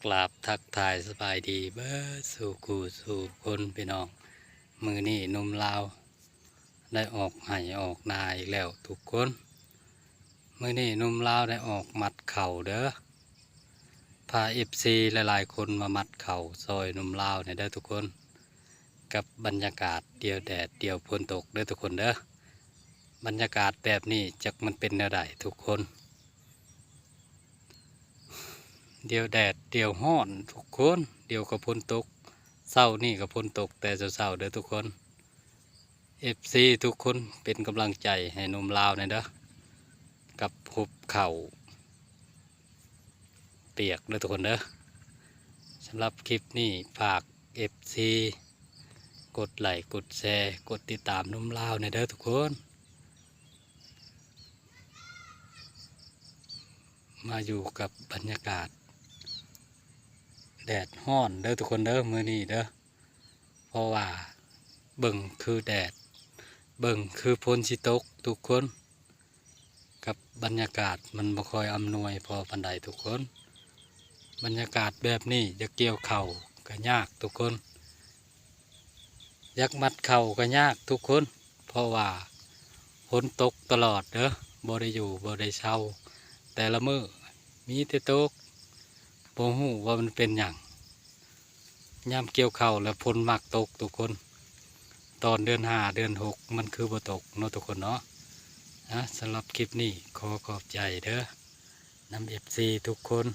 ກາບທັກທາຍສະບາຍດີເບິດສູ່ຄູ່ສູ່ຄົນພີ່ນ້ອງ. ມື້ນີ້ໜຸ່ມລາວໄດ້ອອກໄຮ່ອອກນາອີກແລ້ວທຸກຄົນ. ມື້ນີ້ໜຸ່ມລາວໄດ້ອອກມັດເຂົ້າເດີ້. ພາເອັຟຊີຫຼາຍໆຄົນມາມັດເຂົ້າຊ່ອຍໜຸ່ມລາວແດ່ເດີ້ທຸກຄົນ. ກັບບັນຍາກາດດຽວແດດດຽວຝົນຕົກເດີ້ທຸກຄົນເດີ້. ບັນຍາກາດແບບນີ້ຈັກມັນເປັນແນວໃດທຸກຄົນ. ດຽວແດດດຽວຮ້ອນທຸກຄົນ, ດຽວກໍຝົນຕົກ. ເຊົ້ານີ້ກໍຝົນຕົກແຕ່ເຊົ້າໆເດີ້ທຸກຄົນ. ເອັຟຊີທຸກຄົນເປັນກຳລັງໃຈໃຫ້ໜຸ່ມລາວແດ່ເດີ້ ກັບຫຸບເຂົ້າປຽກເດີ້ທຸກຄົນເດີ້. ສຳລັບຄລິບນີ້ຝາກເອັຟຊີກົດໄລກົດແຊ ກົດຕິດຕາມໜຸ່ມລາວແດ່ເດີ້ທຸກຄົນ. ມາຢູ່ກັບບັນຍາກາດແດດຮ້ອນເດີ້ທຸກຄົນເດີ້ ມື້ນີ້ເດີ້. ເພາະວ່າເບິ່ງຄືແດດ ເບິ່ງຄືຝົນຊິຕົກທຸກຄົນ. ກັບບັນຍາກາດມັນບໍ່ຄ່ອຍອຳນວຍພໍປານໃດທຸກຄົນ. ບັນຍາກາດແບບນີ້ຢາກກ່ຽວເຂົ້າກໍຍາກທຸກຄົນ, ຢາກມັດເຂົ້າກໍຍາກທຸກຄົນ. ເພາະວ່າຝົນຕົກຕະຫຼອດເດີ້ ບໍ່ໄດ້ຢູ່ບໍ່ໄດ້ເຊົາ, ແຕ່ລະມື້ມີແຕ່ຕົກ. ບໍ່ຮູ້ວ່າມັນເປັນຫຍັງ, ຍາມກ່ຽວເຂົ້າແລ້ວຝົນມັກຕົກທຸກຄົນ. ຕອນເດືອນຫ້າເດືອນຫົກມັນຄືບໍ່ຕົກເນາະທຸກຄົນເນາະ. ອາ ສຳລັບຄລິບນີ້ຂໍຂອບໃຈເດີ້ນຳເອັຟຊີທຸກຄົນ.